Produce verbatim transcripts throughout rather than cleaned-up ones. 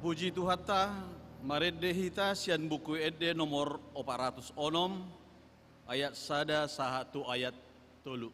Puji Tuhanta, marende hita sian Buku Ende nomor opat ratus onom, ayat sada sahat tu ayat tolu.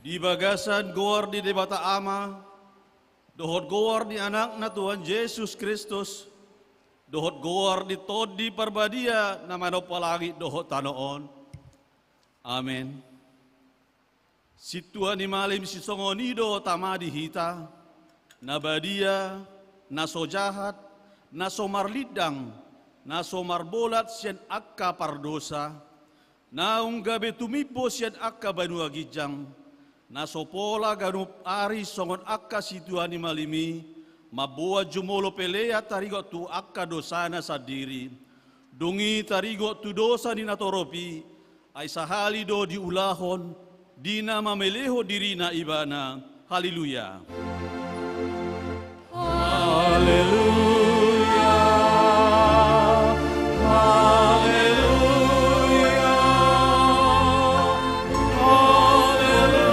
Di bagasan goar ni Debata Ama, dohot goar ni Anakna Tuhan Jesus Kristus, dohot goar ni Tondi Parbadia na manompa langit dohot tano on. Amen. Sintua ni malim sisongon i do Tama di hita, na badia, na so jahat, na so marlindang, na so marbolat sian angka pardosa, naung gabe tumimbo sian angka banua ginjang, na so pola ganup ari songon angka sintua ni malim i, mamboan jumolo pelean taringot tu angka dosana sandiri, dung i taringot tu dosa ni natorop i, ai sahali do diulahon, di na mamelehon dirina ibana. Haleluya. Haleluya. Haleluya. Haleluya.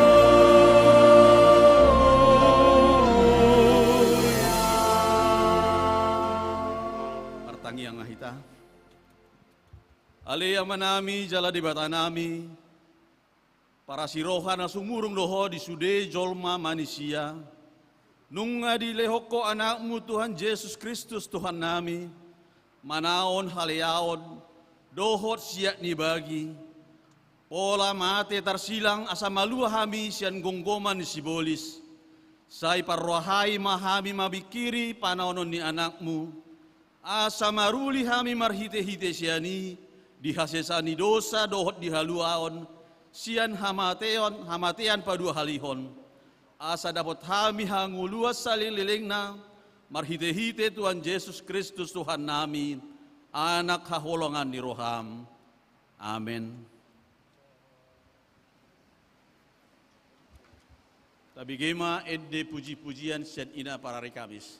Martangiang ma hita. Ale Amanami jala Debatanami, parasi roha na sumurung do Ho di sude jolma manisia, nunga dilehon Ho Anakmu Tuhan Jesus Kristus Tuhannami, manaon haleaon dohot siat ni bagi, pola mate tarsilang asa malua hami sian gomgoman ni sibolis. Sai parrohahai ma hami mamingkiri panaonon ni Anakmu, asa maruli hami marhitehite sian i di hasesaan ni dosa dohot di haluaon sian hamateon, hamatean paduahalihon, asa dapot hami hangoluan saleleng-lelengna marhitehite Tuhan Jesus Kristus Tuhannami, Anak haholongan ni roham. Amen. Tabege ma ende puji-pujian sian ina parari Kamis.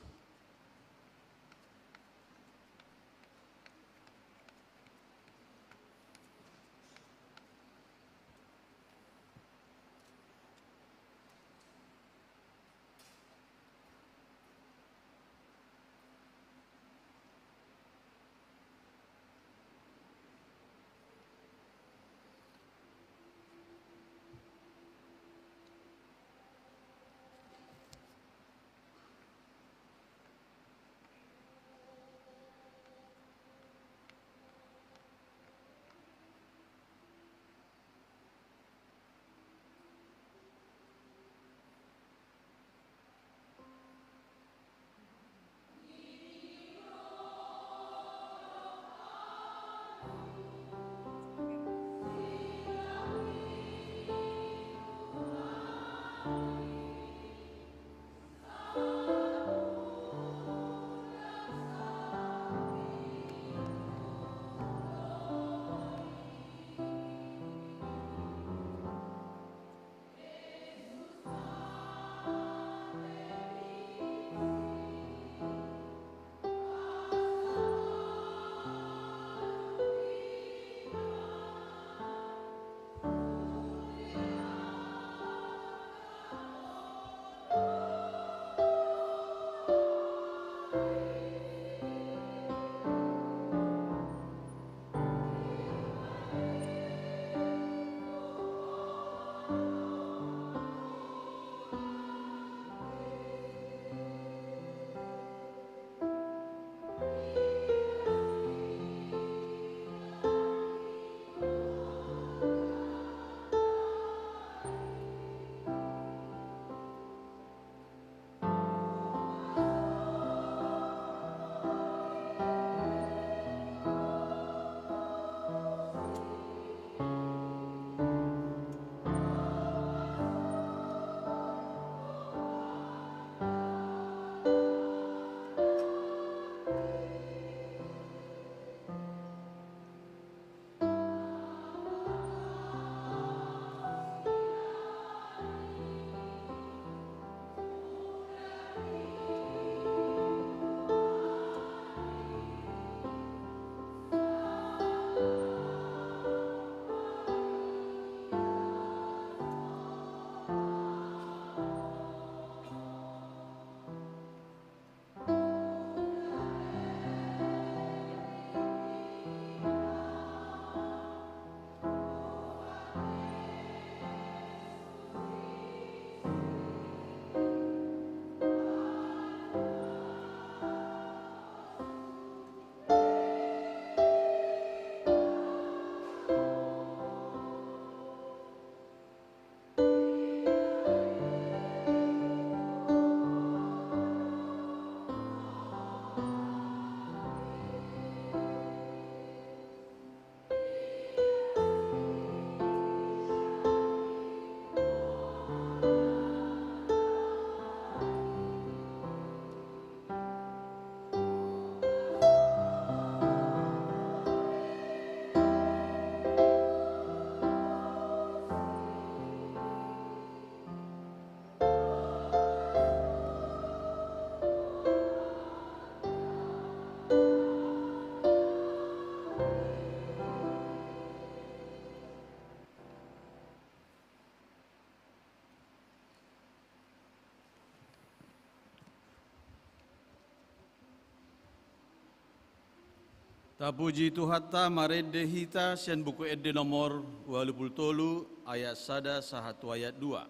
Tapuji Tuhanta, marende hita sian Buku Ende nomor ualu pulu tolu, ayat sada sahat tu ayat dua.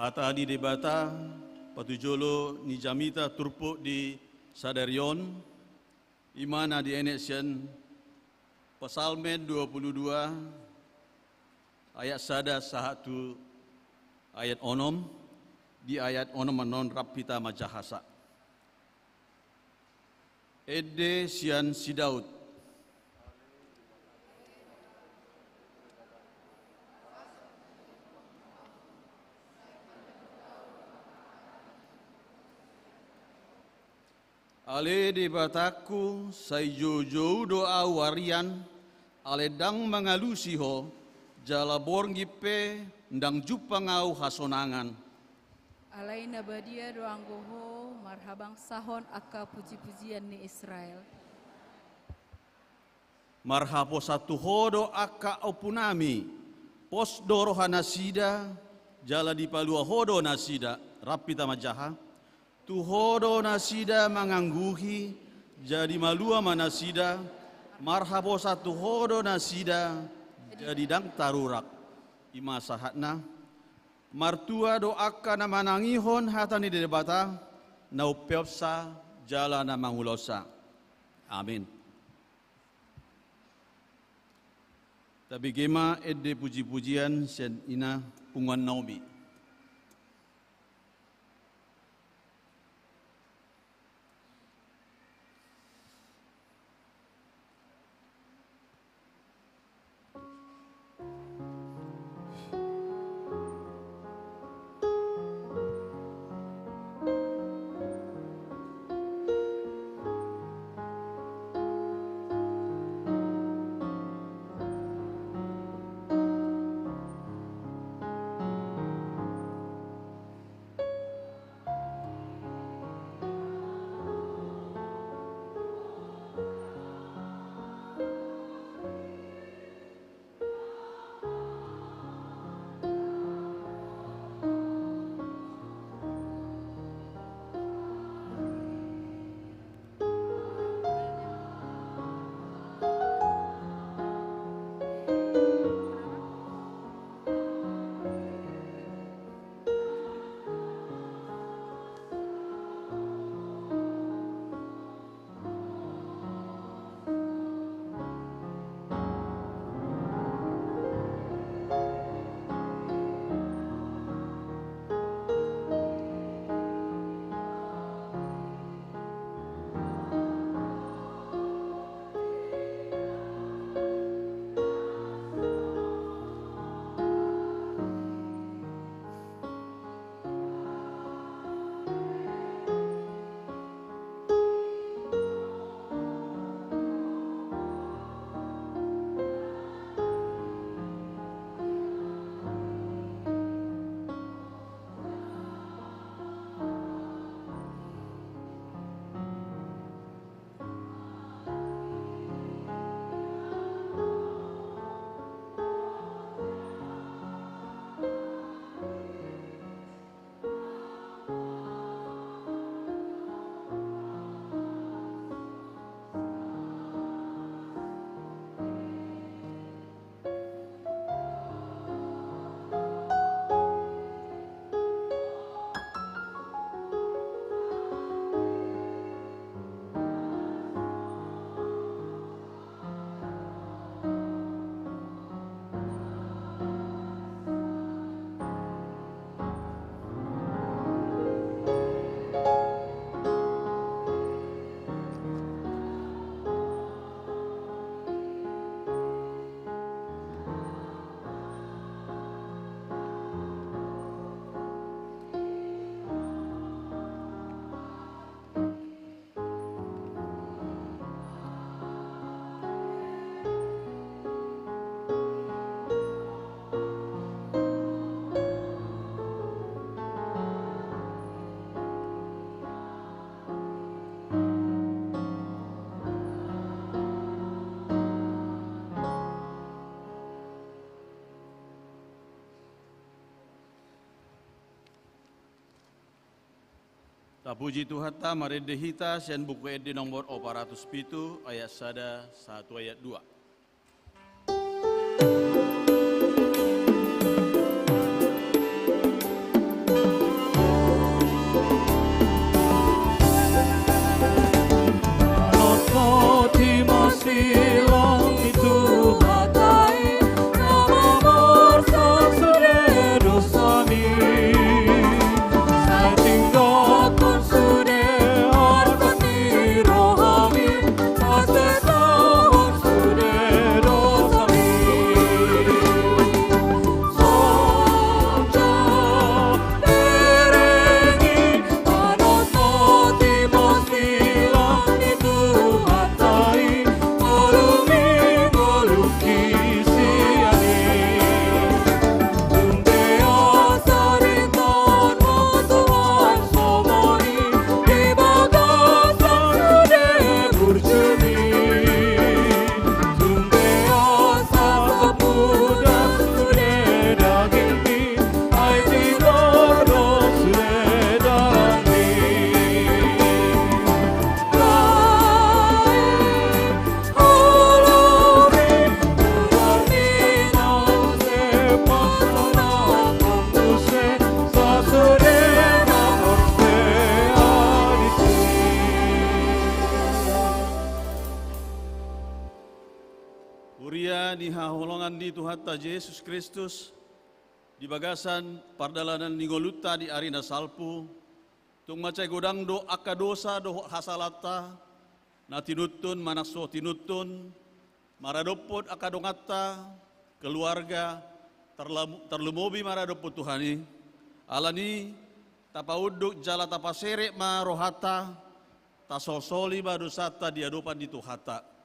Hata ni Debata patujolo ni jamita turpuk di sadari on, i ma na dienet sian Psalmen dua pulu dua ayat sada sahat tu ayat onom. Di ayat onom annon rap hita manjaha sa. Ende sian si Daud. Ale Debatangku, sai joujou do ahu arian, alai ndang mangalusi Ho, jala borngin pe ndang jumpang ahu hasonangan. Alai na badia do anggo Ho marhabangsahon angka pujipujian ni Israel. Marhaposan tu Ho do angka ompunami, pos do rohanasida, jala dipalua Ho do nasida. Rap hita manjaha. Tu Ho do nasida mangangguhi, jadi malua ma nasida, marhaposan tu Ho do nasida, jadi ndang tarurak. I ma sahatna. Martua do angka na manangihon hata ni Debata, na umpeopsa jala na mangulahonsa. Amin. Tabege ma ende pujipujian sian ina punguan Naomi. Tapuji Tuhanta, marende hita sian Buku Ende nomor opat ratus pitu, ayat sada sahat tu ayat dua. Huria ni haholongan ni Tuhanta Jesus Kristus, di bagasan pardalanan ni ngolunta di ari na salpu, tung mansai godang do angka dosa dohot hasalanta, na tinuntun manang so tinuntun, maradophon angka donganta, keluarga, tarlam-, tarlumobi maradophon Tuhan i. Alani, tapaunduk jala tapaserep ma rohanta, tasolsoli ma dosanta di adopan ni Tuhanta.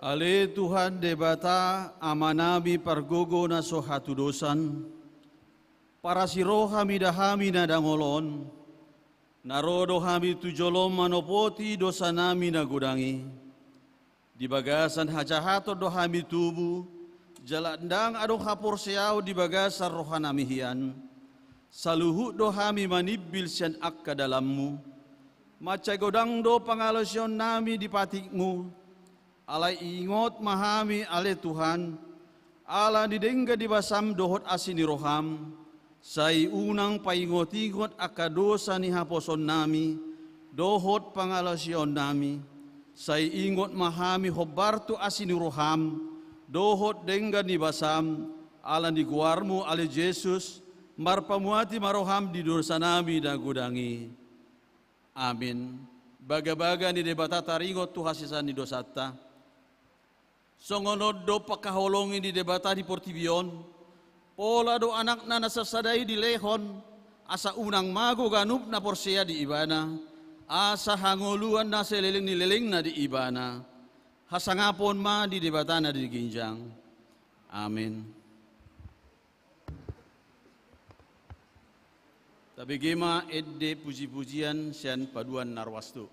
Ale Tuhan Debata, Amanami pargogo na so hatudosan, parasi roha mida hami na dangol on, na ro do hami tu jolom manopoti dosanami na godang i. Di bagasan hajahaton do hami tubu, jala ndang adong haporseaon di bagasan rohanami hian. Saluhut do hami manimbil sian angka dalanmu. Mansai godang do pangalaosionnami di patikmu. Alai ingot ma hami ale Tuhan, ala ni denggan ni basam dohot asi ni roham, sai unang paingot-ingot angka dosa ni haposonnami, dohot pangalaosionnami, sai ingot ma hami hombar tu asi ni roham, dohot denggan ni basam, ala ni goarmu ale Jesus, marpamuati ma roham di dosanami na godang i. Amin. Bagabaga ni Debata taringot tu hasesaan ni dosanta. Songon on do pangkaholongi ni Debata di portibi on, pola do Anakna na sasada i dilehon, asa unang mago ganup na porsea di Ibana, asa hangoluan na saleleng ni lelengna di Ibana. Hasangapon ma di Debata na di ginjang. Amin. Tabege ma ende puji-pujian sian paduan na ruas tu.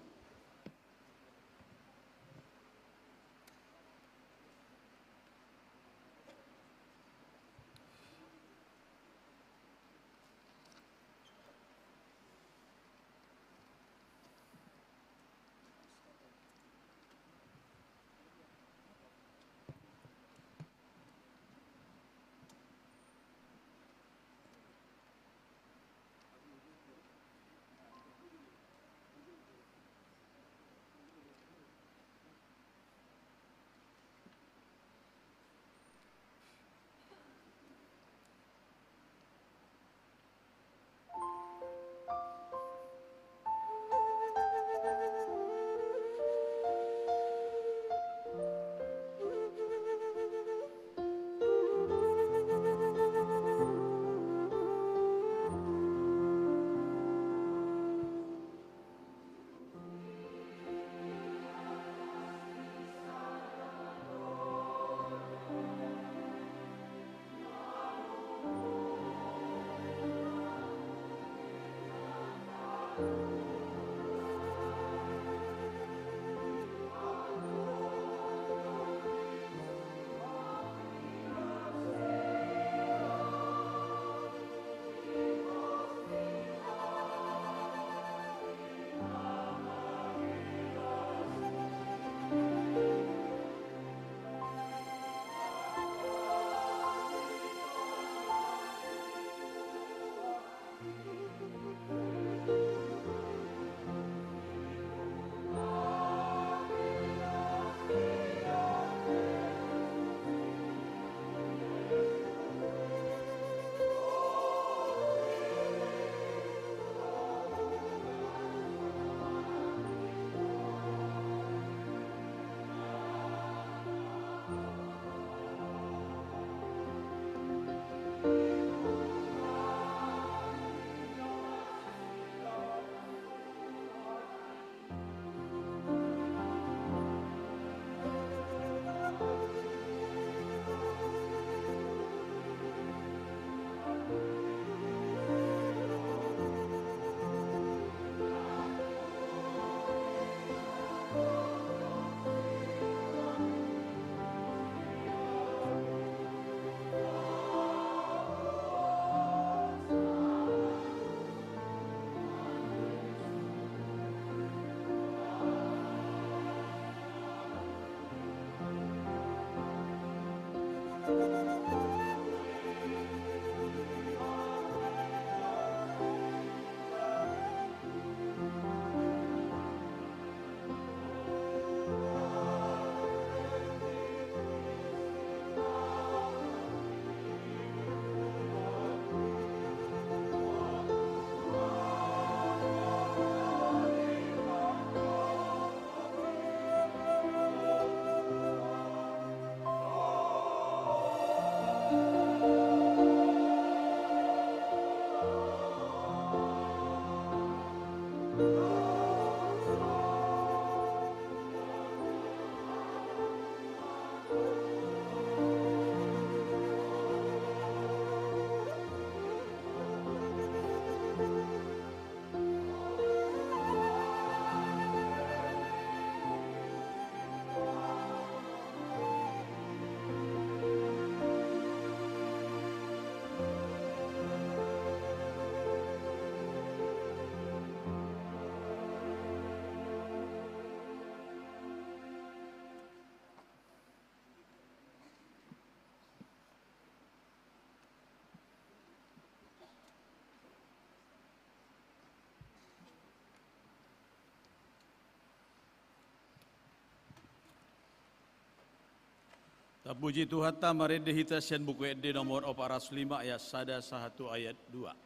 Puji Tuhanta, marende hita sian Buku Ende nomor opat ratus lima ayat sada sahat tu ayat dua.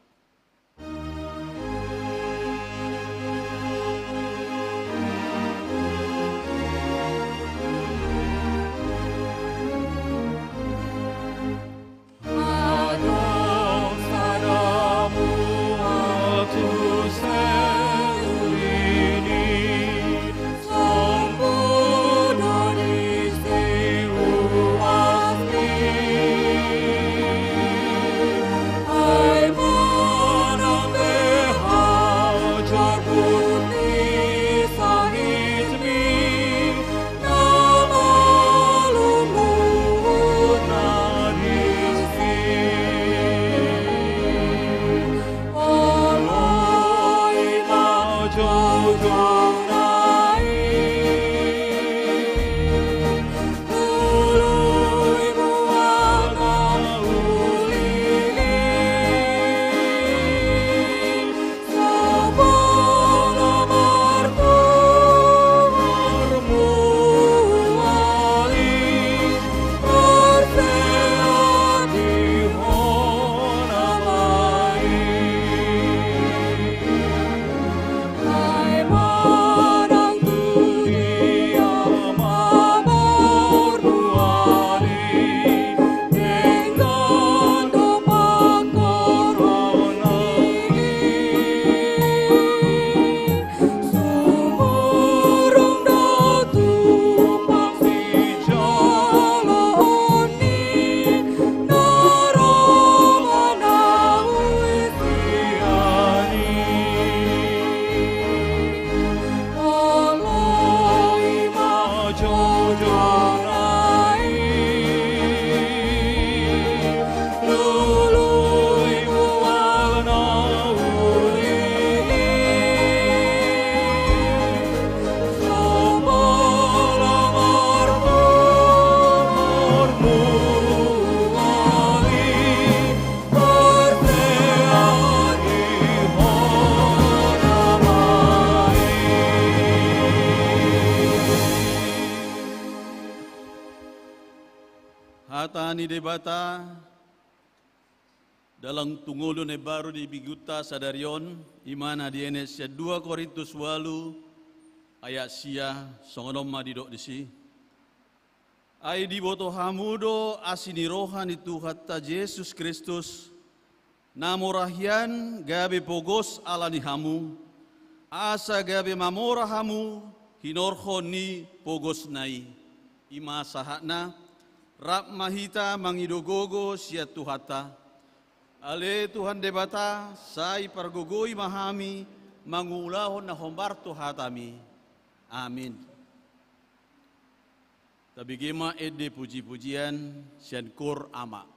Hata ni Debata dalan tu ngolu na imbaru di minggunta sadari on, i ma na dienet sian dua Korintus ualu ayat sia, songon on ma didok disi. Ai diboto hamu do asi ni roha ni Tuhanta Jesus Kristus, na mora hian gabe pogos ala ni hamu, asa gabe mamora hamu hinorhon ni pogosna i. I ma sahatna, rap ma hita mangido gogo sian Tuhanta. Ale Tuhan Debata, sai pargogoi ma hami mangulahon na hombar tu hataMi. Amin. Tabege ma ende puji-pujian sian Koor Ama.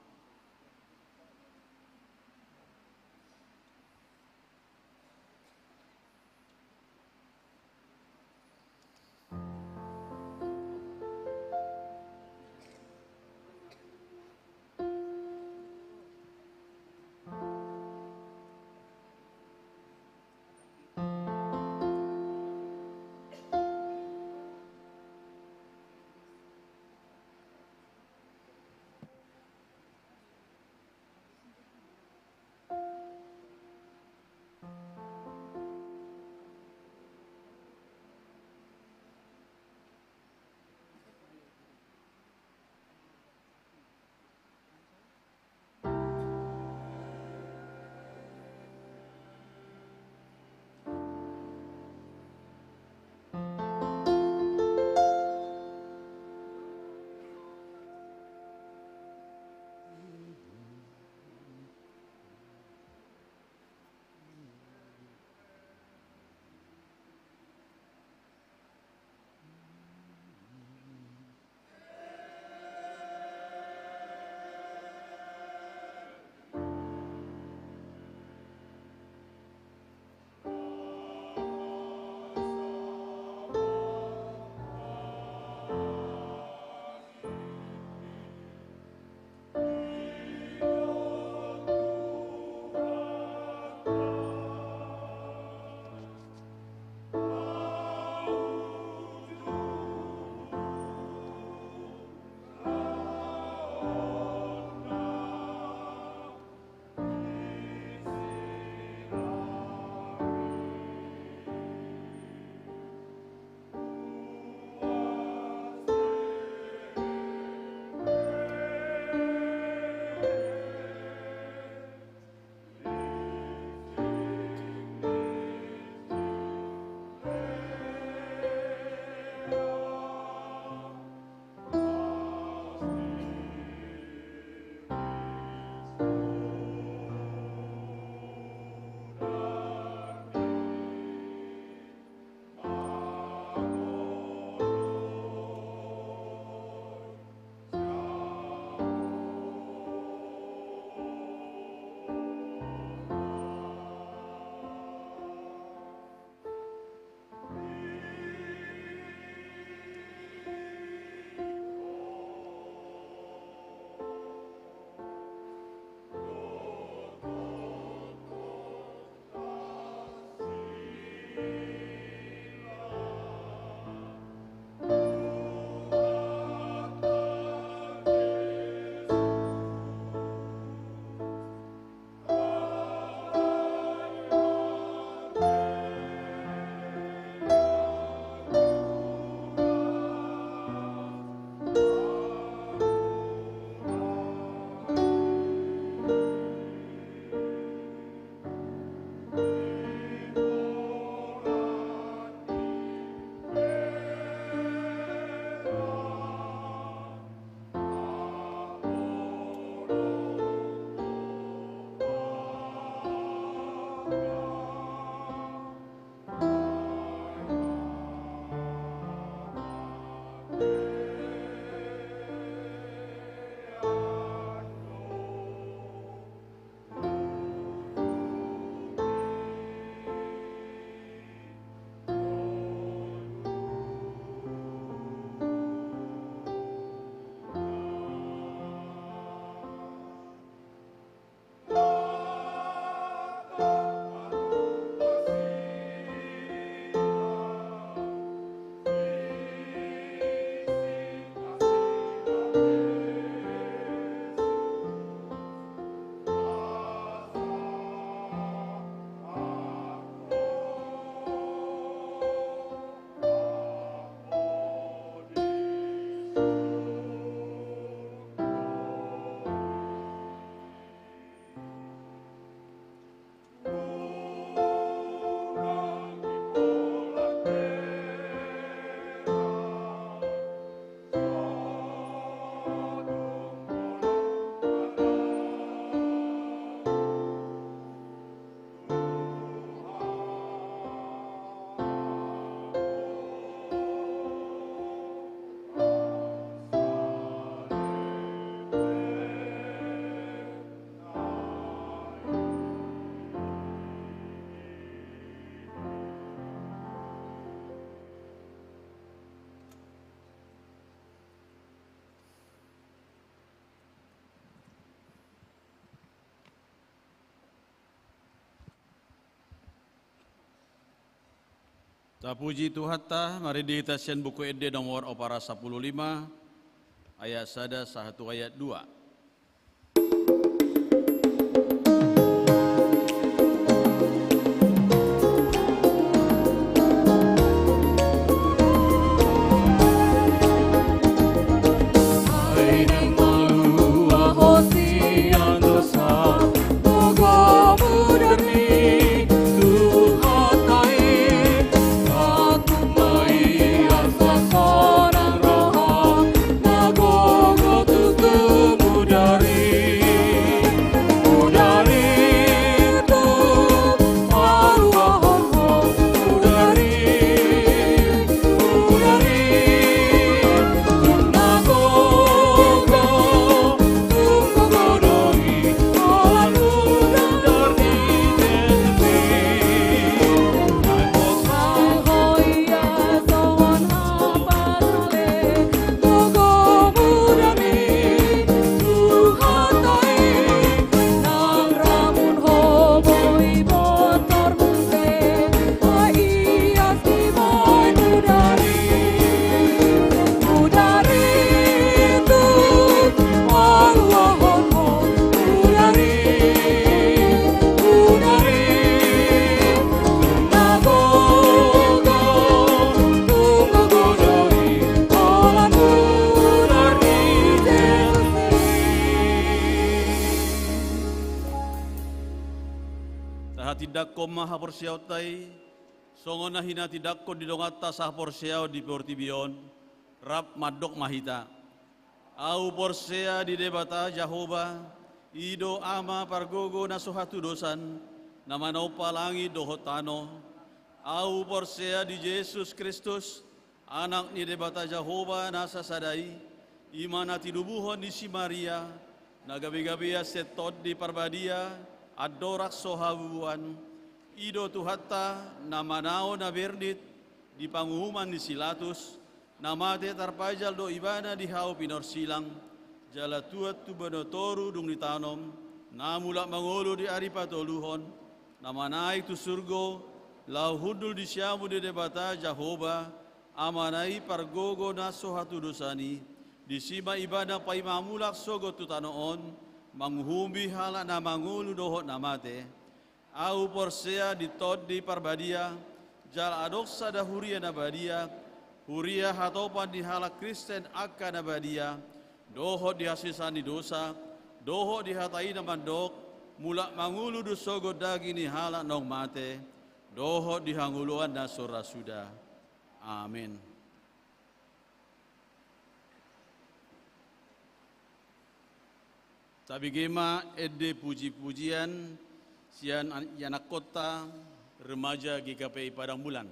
Tapuji Tuhanta, marende hita sian Buku Ende nomor opat ratus sampulu lima, ayat sada sahat tu ayat dua. Tahatindangkon ma haporseaonta i, songon na hinatindangkon ni donganta sahaporseaon di portibi on, rap mandok ma hita. Ahu porsea di Debata Jahowa, i do Ama pargogo na so hatudosan, na manompa langit dohot tano. Ahu porsea di Jesus Kristus, Anak ni Debata Jahowa na sasada i, i ma na tinubuhon ni si Maria, na gabegabean sian Tondi Parbadia, andorang so habubuhan. I do Tuhanta, na manaon na bernit di panguhuman ni si Latus, na mate tarpajal do Ibana di hau pinorsilang, jala tuat tu banua toru dung ditanom, na mulak mangolu di ari patoluhon, na manaek tu surgo, laho hundul di siamun ni Debata Jahowa, Amana i pargogo na so hatudosan i. Disi ma Ibana paima mulak sogot tu tano on, manguhumi halak na mangolu dohot na mate. Ahu porsea di Tondi Parbadia, jala adong sada huria na badia, huria hatopan ni halak Kristen angka na badia, dohot di hasesaan ni dosa, dohot di hata i na mandok, mulak mangolu do sogot daging ni halak naung mate, dohot di hangoluan na so ra suda. Amen. Tabege ma ende pujipujian sian an-, ianakkonta remaja G K P I Padang Bulan.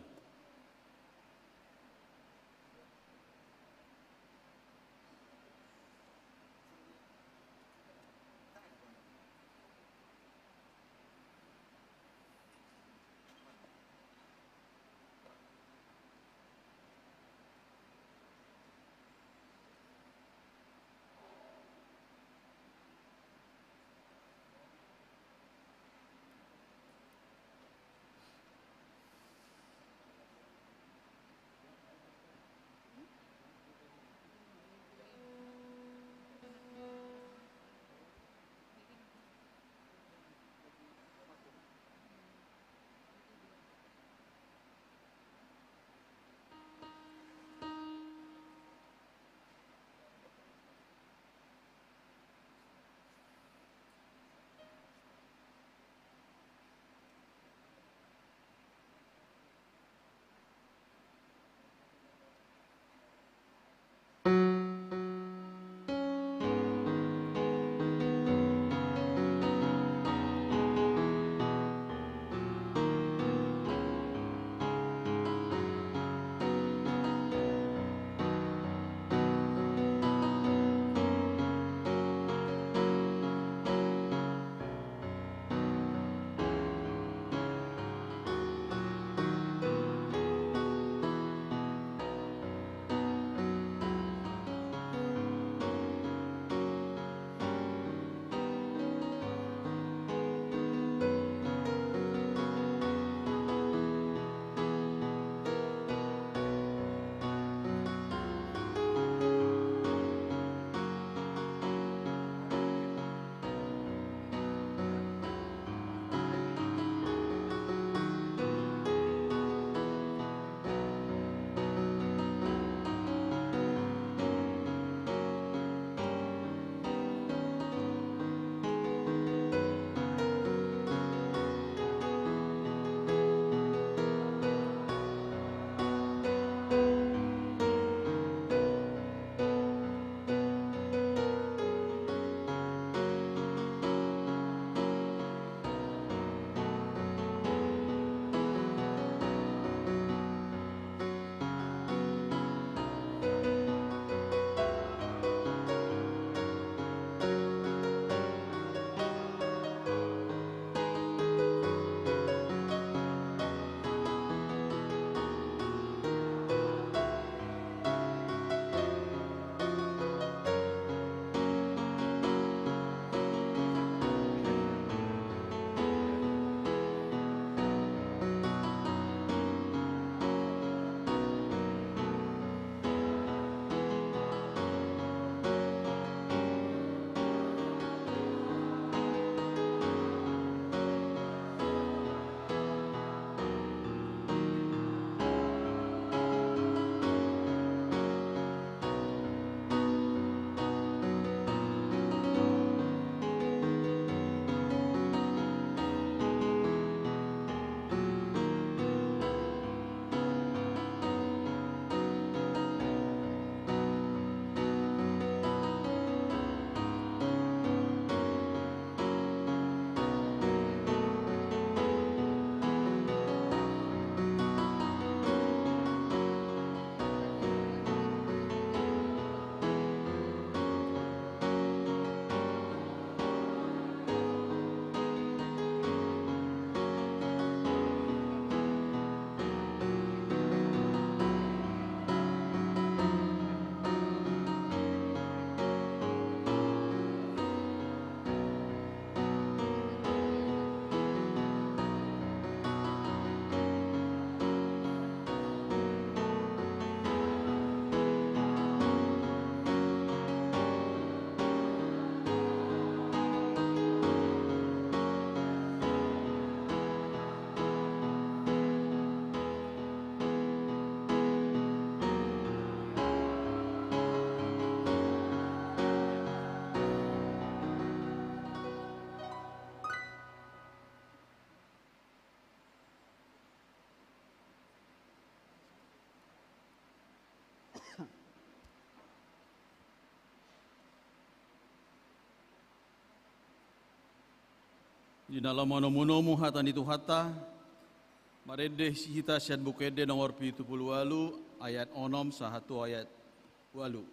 Di na laho manomunomu hata ni Tuhanta, marende hita sian Buku Ende nomor pitu pulu ualu, ayat onom sahat tu ayat ualu.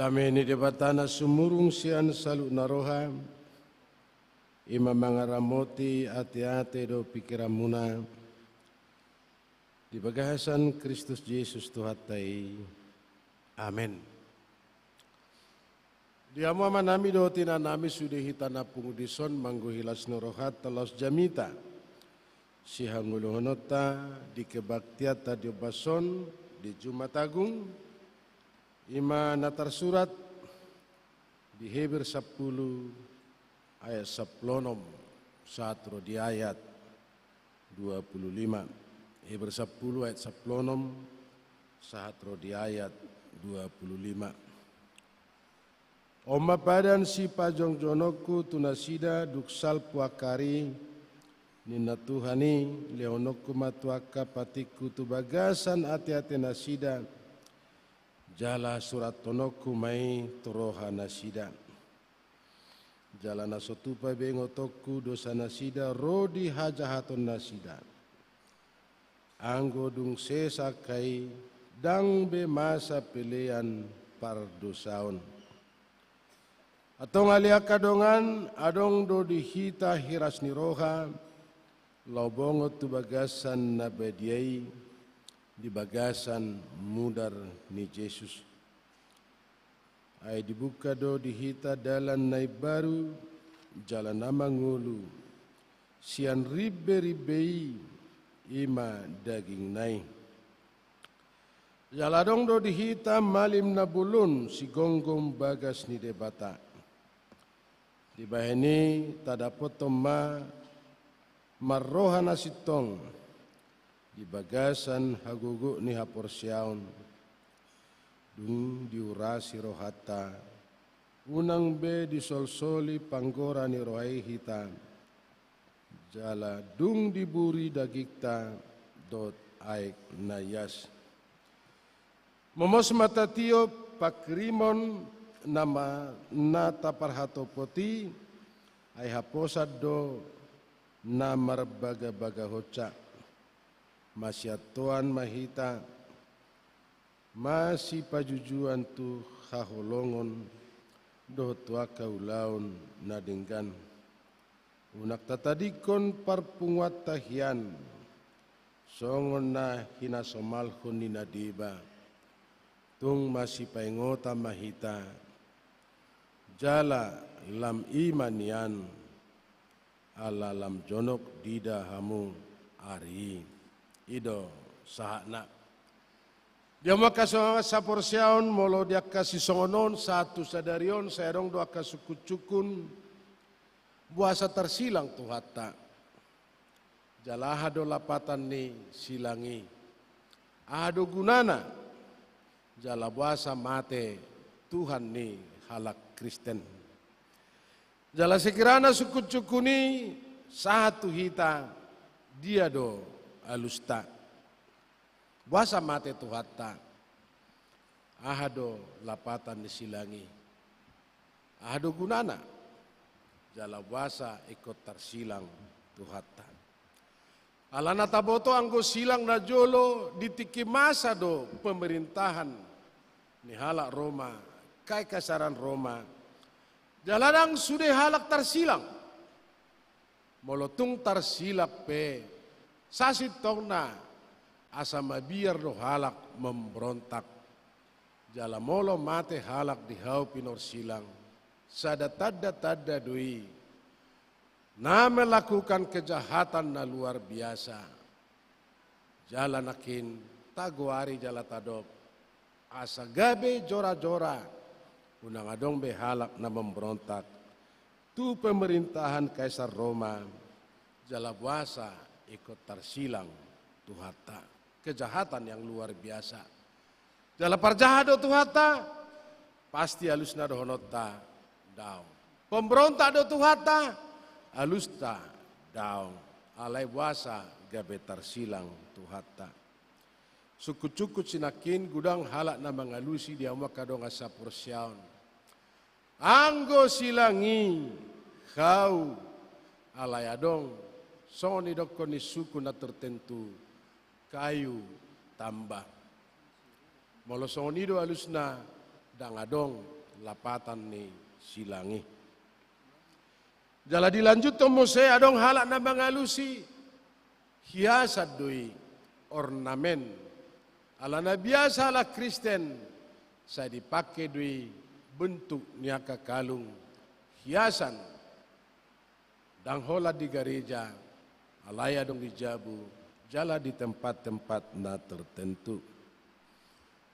Dame ni Debata na sumurung sian saluhutna roha, i ma mangaramoti ateate dohot pingkiranmuna di bagasan Kristus Jesus Tuhanta i. Amen. Di hamu amanami dohot inanami, sude hita na pungu dison manggohi las ni rohanta laos jamita sihangoluhononta di kebaktianta di ombas on di Jumat Agung, i ma na tarsurat di Heber sampulu ayat sampulu onom sahat ro di ayat dua pulu lima. Heber sampulu ayat sampulu onom sahat ro di ayat dua pulu lima. On ma padan sipajongjongjononku tu nasida, dung salpu angka ari, ninna Tuhan i, lehononku ma tu angka patikku tu bagasan ateate nasida, jala surathononku ma i tu roha nasida. Jala na so tupa be ingotonku dosa nasida ro di hajahaton nasida. Anggo dung sesa angka i, ndang be masa pelean pardosaon. Antong ale angka dongan, adong do di hita hiras ni roha, laho bongot tu bagasan na badia i, di bagasan mudar ni Jesus. Ai dibuka do di hita dalan na imbaru, jala na mangolu, sian rimberimbe i, i ma dagingna i. Jala adong do di hita malim na bolon sigomgom bagas ni Debata. Dibahen i tadapothon ma marroha na sintong di bagasan hagogoon ni haporseaon, dung diurasi rohanta, unang be disolsoli panggora ni roha i hita, jala dung diburi dagingta dohot aek na ias. Momos ma tatiop panghirimon na ma-, na taparhatopot i, ai haposan do na marbagabagahonsa. Masiantoan ma hita, masipajujuan tu haholongon dohot tu angka ulaon na denggan. Unang tatadingkon parpunguanta hian songon na hinasomalhon ni na deba. Tung masipaingotan ma hita, jala lam i ma nian, ala lam jonok diida hamu ari i. I do sahatna. Di hamu angka sa-, saporseaon, molo di angka sisongon on sahat tu sadari on, sai adong do angka sungkunsungkun, boasa tarsilang Tuhanta. Jala aha do lapatan ni silang i? Aha do gunana? Jala boasa mate Tuhan ni halak Kristen? Jala sekirana sungkunsungkun i sahat tu hita, dia do alusta? Boasa mate Tuhanta? Aha do lapatan ni silang i? Aha do gunana? Jala boasa ingkon tarsilang Tuhanta? Alana taboto anggo silang na jolo di tingki masa do pemerintahan ni halak Roma, kaikasaran Roma. Jala ndang sude halak tarsilang. Molo tung tarsilang pe, sasintongna asa mabiar do halak memberontak. Jala molo mate halak di hau pinorsilang, sada tanda-tanda do i na melakukan kejahatan na luar biasa. Jala nangkin tagoari jala tadok, asa gabe jora-jora, unang adong be halak na memberontak tu pemerintahan Kaisar Roma, jala boasa ingkon tarsilang Tuhanta. Kejahatan yang luar biasa. Jala parjahat do Tuhanta, pasti alusna dohononta daong. Pemberontak do Tuhanta, alusta daong. Alai boasa gabe tarsilang Tuhanta? Sungkunsungkun sinangkin, godang halak na mangalusi di hamu angka dongan saporseaon. Anggo silang i hau, alai adong, songon nidokkon ni suku na tertentu, kayu tambah. Molo songon i do alusna, ndang adong lapatan ni silang i. Jala dilanjuthon muse, adong halak na mangalusi, hiasan do i, ornamen. Alana biasa halak Kristen, sai dipake do i bentuk ni angka kalung, hiasan. Ndang holan di gareja, alai adong di jabu, jala di tempat-tempat na tertentu.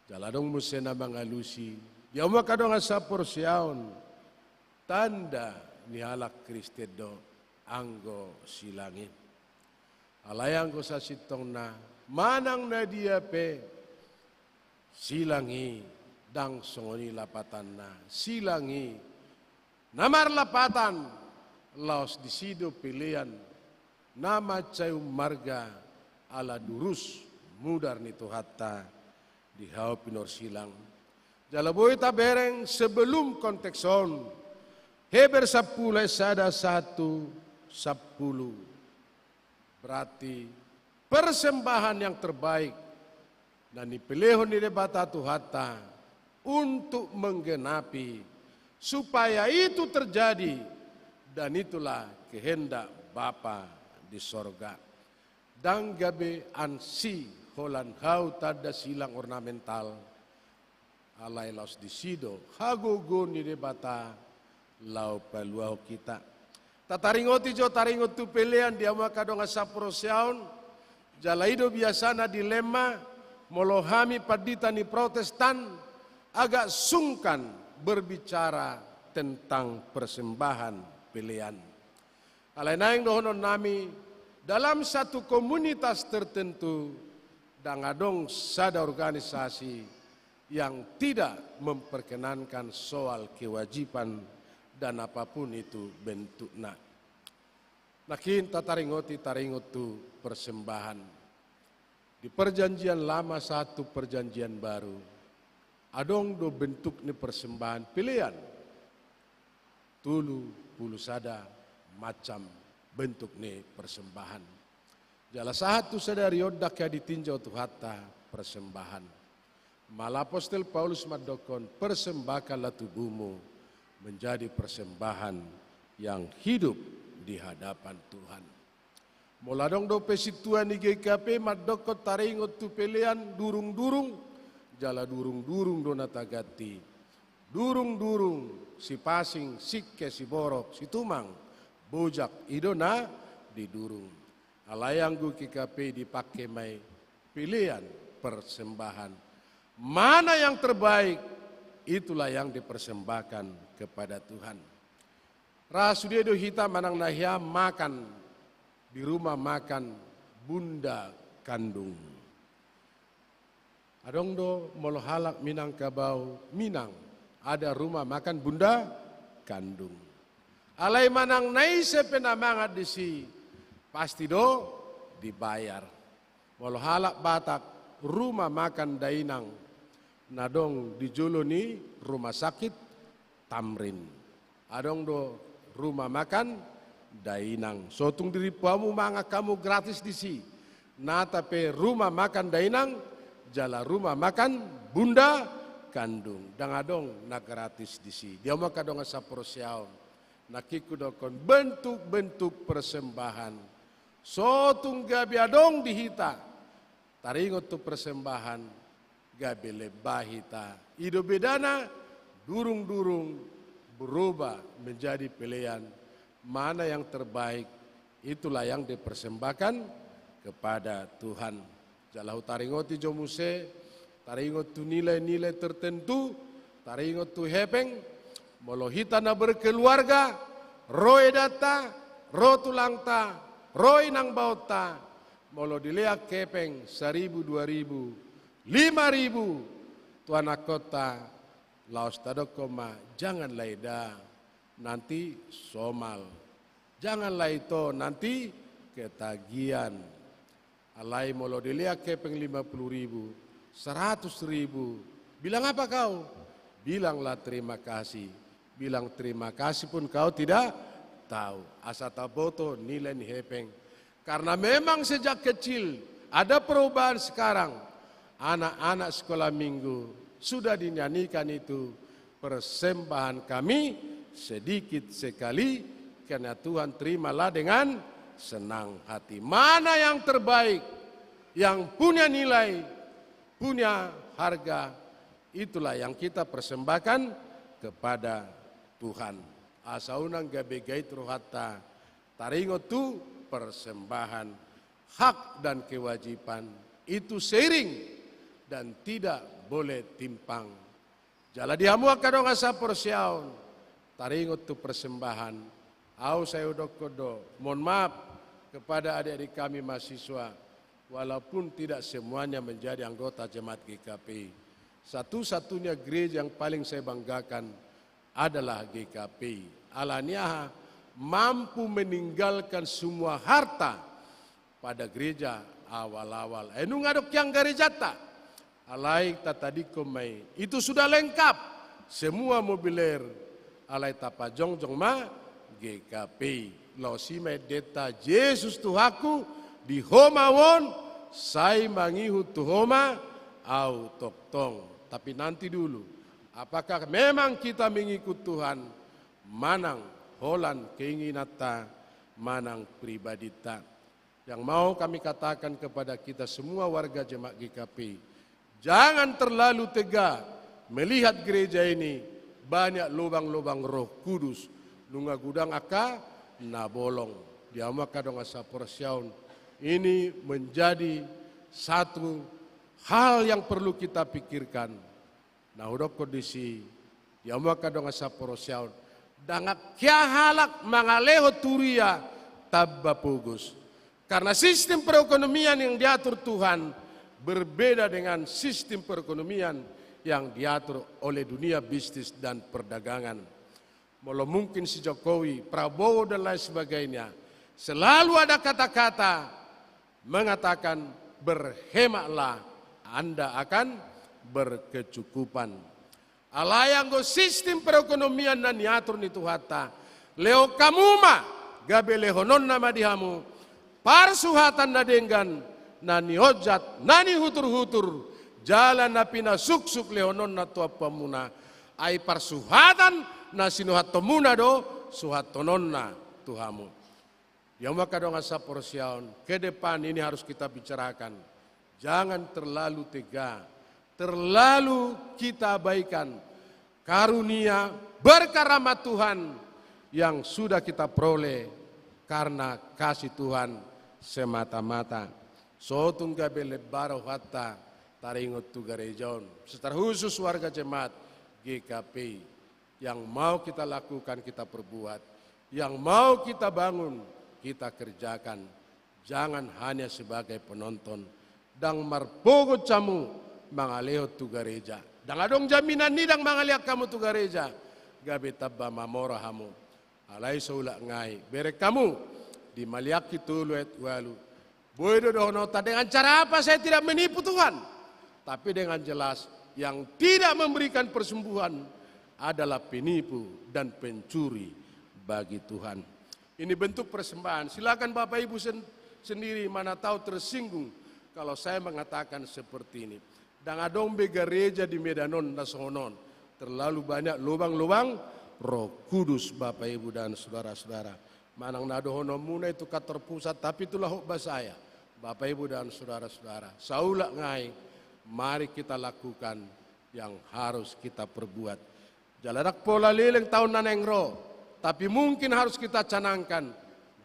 Jala adong muse na mangalusi, di hamu angka dongan saporseaon, tanda ni halak Kristen do anggo silang i. Alai anggo sasintongna, manang na dia pe, silang i ndang songon i lapatanna. Silang i na marlapatan, laos disi do pelean na mansai ummarga ala durus mudar ni Tuhanta di hau pinorsilang. Jala boi tabereng sebelum konteks on, Heber sampulu ayat sada sahat tu sampulu. Berarti persembahan yang terbaik na nipelehon ni Debata Tuhanta untuk menggenapi supaya itu terjadi, dan itulah kehendak Bapa di sorga. Ndang gabe ansi holan hau tanda silang ornamental, alai laos disi do hagogoon ni Debata laho paluahon hita. Tataringoti jo taringot tu pelean di hamu angka dongan saporseaon, jala i do biasana dilema, Molo hami pandita ni Protestan, agak sungkan berbicara tentang persembahan pelean. Alai naeng dohononnami, dalam satu komunitas tertentu, ndang adong sada organisasi yang tidak memperkenankan soal kewajiban dan apapun itu bentukna. Nangkin tataringoti taringot tu persembahan. Di Perjanjian Lama sahat tu Perjanjian Baru, adong do bentuk ni persembahan pelean. Tolu pulu sada macam bentuk ni persembahan. Jala sahat tu sadari on ndang hea ditinjau Tuhanta persembahan. Mala apostel Paulus mandokkon, persembahkanlah tubuhmu menjadi persembahan yang hidup di hadapan Tuhan. Molo adong dope sintua ni G K P mandokkon taringot tu pelean durung-durung, jala durung-durung do na taganti. Durung-durung, Sipasing, Singke, Siborok, Situmang, Bojak, i do na didurung. Alai anggo G K P dipake ma i pelean persembahan. Mana yang terbaik, itulah yang dipersembahkan kepada Tuhan. Ra sude do hita manang na hea makan di rumah makan Bunda Kandung. Adong do molo halak Minangkabau, Minang, ada rumah makan Bunda Kandung. Alai manang na ise pe na mangan disi, pasti do dibayar. Molo halak Batak, rumah makan Dainang, na adong di jolo ni rumah sakit Tamrin. Adong do rumah makan Dainang. So tung dirimpu hamu mangan hamu gratis disi. Nata pe rumah makan Dainang, jala rumah makan Bunda Kandung. Ndang adong na gratis disi. Di hamu angka dongan saporseaon. Nangkin hudokkon bentuk-bentuk persembahan. So tung gabe adong di hita taringot tu persembahan, gabe lemba hita. I do bedana, durung-durung berubah menjadi pelean. Mana yang terbaik, itulah yang dipersembahkan kepada Tuhan. Jala hutaringoti jo muse, taringot tu nilai-nilai tertentu, taringot tu hepeng, molo hita na berkeluarga, ro edanta, ro tulangta, ro inang baonta, molo dilean hepeng saribu, dua ribu, lima ribu, tu anakkonta, laos tadokkon ma, janganlah eda, nanti somal. Janganlah ito, nanti ketagihan. Alai molo dilean hepeng lima puluh ribu, seratus ribu, bilang apa kau? Bilanglah terima kasih. Bilang terima kasih pun kau tidak tahu. Asa taboto nilai ni hepeng. Karena memang sejak kecil ada perubahan sekarang. Anak-anak sekolah minggu sudah dinyanyikan itu, persembahan kami sedikit sekali, karena Tuhan terimalah dengan senang hati. Mana yang terbaik, yang punya nilai, punya harga, itulah yang kita persembahkan kepada Tuhan. Asa unang gabe gait rohanta taringot tu persembahan, hak dan kewajiban itu seiring dan tidak boleh timpang. Jala di hamu angka dongan saporseaon, taringot tu persembahan, au sai hudokkon do, mohon maaf kepada adik-adik kami mahasiswa, walaupun tidak semuanya menjadi anggota jemaat G K P I. Satu-satunya gereja yang paling saya banggakan adalah G K P I. Alani aha? Mampu meninggalkan semua harta pada gereja awal-awal. Eh, nunga adong hian garejanta. Alai tatadingkon ma i. Itu sudah lengkap. Semua mobiler. Alai tapajongjong ma G K P I. Laos i ma endenta, Jesus Tuhanku, di Ho ma ahu on, sai mangihut tu Ho ma ahu tongtong. Tapi nanti dulu, apakah memang kita mengikut Tuhan, manang holan keinginanta, manang pribadinta? Yang mau kami katakan kepada kita semua warga jemaat G K P I, jangan terlalu tega melihat gereja ini banyak lubang-lubang Roh Kudus, nunga godang angka na bolong. Di hamu angka dongan saporseaon, ini menjadi satu hal yang perlu kita pikirkan. Na hudokkon disi, di hamu angka dongan saparosiaon, ndang angka halak mangalehon tu huria tamba pogos. Karena sistem perekonomian yang diatur Tuhan berbeda dengan sistem perekonomian yang diatur oleh dunia bisnis dan perdagangan. Molo mungkin si Jokowi, Prabowo, dan lain sebagainya, selalu ada kata-kata mengatakan, "Berhematlah, Anda akan berkecukupan." Alai anggo sistem perekonomian na niatur ni Tuhanta, lehon hamu ma, gabe lehononna ma di hamu parsuhatan na denggan, na nionjat, na nihutur-hutur, jala na pinasuksuk lehononna tu ampuanmuna. Ai parsuhatan na sinuhathonmuna do suhathononna tu hamu. Di hamu angka dongan saparosiaon, ke depan ini harus kita bicarakan. Jangan terlalu tega, terlalu kita abaikan karunia berkat rahmat Tuhan yang sudah kita peroleh karena kasih Tuhan semata-mata. So tung gabe lembar rohanta taringot tu gareja on, secara khusus warga jemaat G K P I, yang mau kita lakukan, kita perbuat, yang mau kita bangun, kita kerjakan. Jangan hanya sebagai penonton. Ndang marpogot hamu mangalehon tu gareja. Ndang adong jaminan ni ndang mangalehon hamu tu gareja, gabe tamba mamora hamu. Alai so ulak ngai, bereng hamu, di Maleakhi tolu ayat ualu. Boi do dohononta, dengan cara apa saya tidak menipu Tuhan? Tapi dengan jelas, yang tidak memberikan persembahyan adalah penipu dan pencuri bagi Tuhan. Ini bentuk persembahan. Silakan Bapak Ibu sen-, sendiri mana tahu tersinggung kalau saya mengatakan seperti ini. Ndang adong be gareja di Medan on na songon on. Terlalu banyak lubang-lubang Roh Kudus, Bapak Ibu dan saudara-saudara. Manang na dohononmuna itu kantor pusat, tapi itulah khotbah saya. Bapak Ibu dan saudara-saudara, saulak ngai, mari kita lakukan yang harus kita perbuat. Jala ndang pola leleng taon na naeng ro, tapi mungkin harus kita canangkan,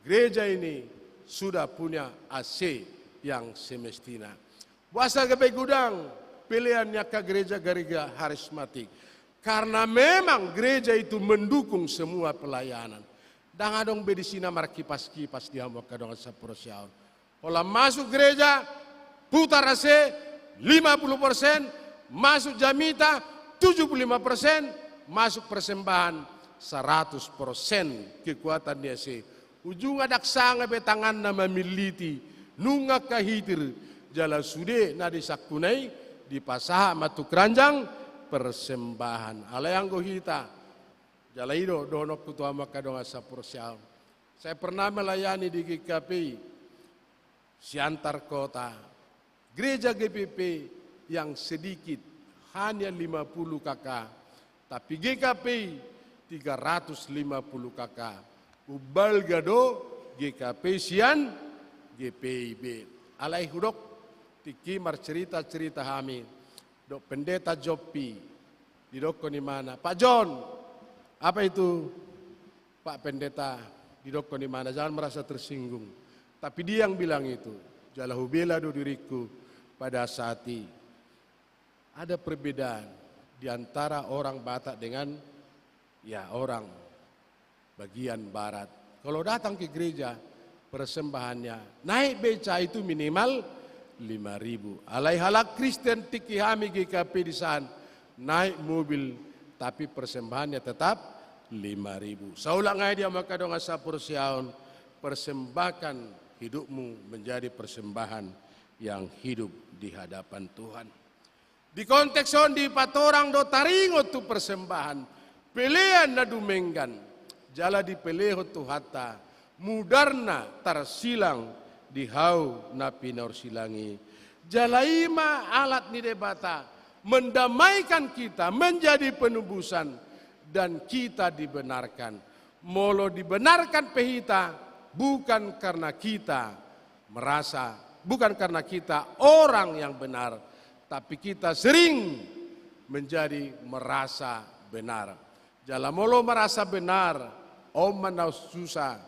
gereja ini sudah punya A C yang semestinya. Boasa gabe godang pelean ni angka gereja-gereja karismatik? Karena memang gereja itu mendukung semua pelayanan. Ndang adong be disi na markipas-kipas di hamu angka dongan saparosiaon. Holan masuk gereja, putar A C, lima puluh persen, masuk jamita, tujuh puluh lima persen, masuk persembahan, seratus persen kekuatan ni A C. Ujungna ndang sanga be tanganna mamilliti, nunga angka hitir, jala sude na disangkuna i dipasahat ma tu keranjang persembahan. Alai anggo hita, jala i do dohononku tu hamu angka dongan saparosiaon. Saya pernah melayani di G K P I Siantar Kota. Gereja G P P yang sedikit, hanya lima puluh K K, tapi G K P I tiga ratus lima puluh K K. Umbalga do G K P I sian G P I be. Alai hudok, tingki marcerita-cerita hami dohot Pendeta Jompi, didokkon imana, "Pak Jon, apa itu, Pak Pendeta?" Didokkon imana, "Jangan merasa tersinggung." Tapi dia yang bilang itu, jala hubela do diringku pada saat i. Ada perbedaan di antara orang Batak dengan, ya, orang bagian barat. Kalau datang ke gereja, persembahannya naik beca itu minimal lima ribu. Alai halak Kristen tingki hami G K P I di san, naik mobil, tapi persembahannya tetap lima ribu. Saulak ngai di hamu angka dongan saparosiaon, persembahkan hidupmu menjadi persembahan yang hidup di hadapan Tuhan. Di konteks on dipatorang do taringot tu persembahan, pelean na dumenggan, jala dipelehon Tuhanta, mudarna tarsilang di hau na pinarsilang i. Jala i ma alat ni Debata mendamaikan kita, menjadi penebusan, dan kita dibenarkan. Molo dibenarkan pe hita, bukan karena kita merasa, bukan karena kita orang yang benar, tapi kita sering menjadi merasa benar. Jala molo merasa benar, on ma na susa,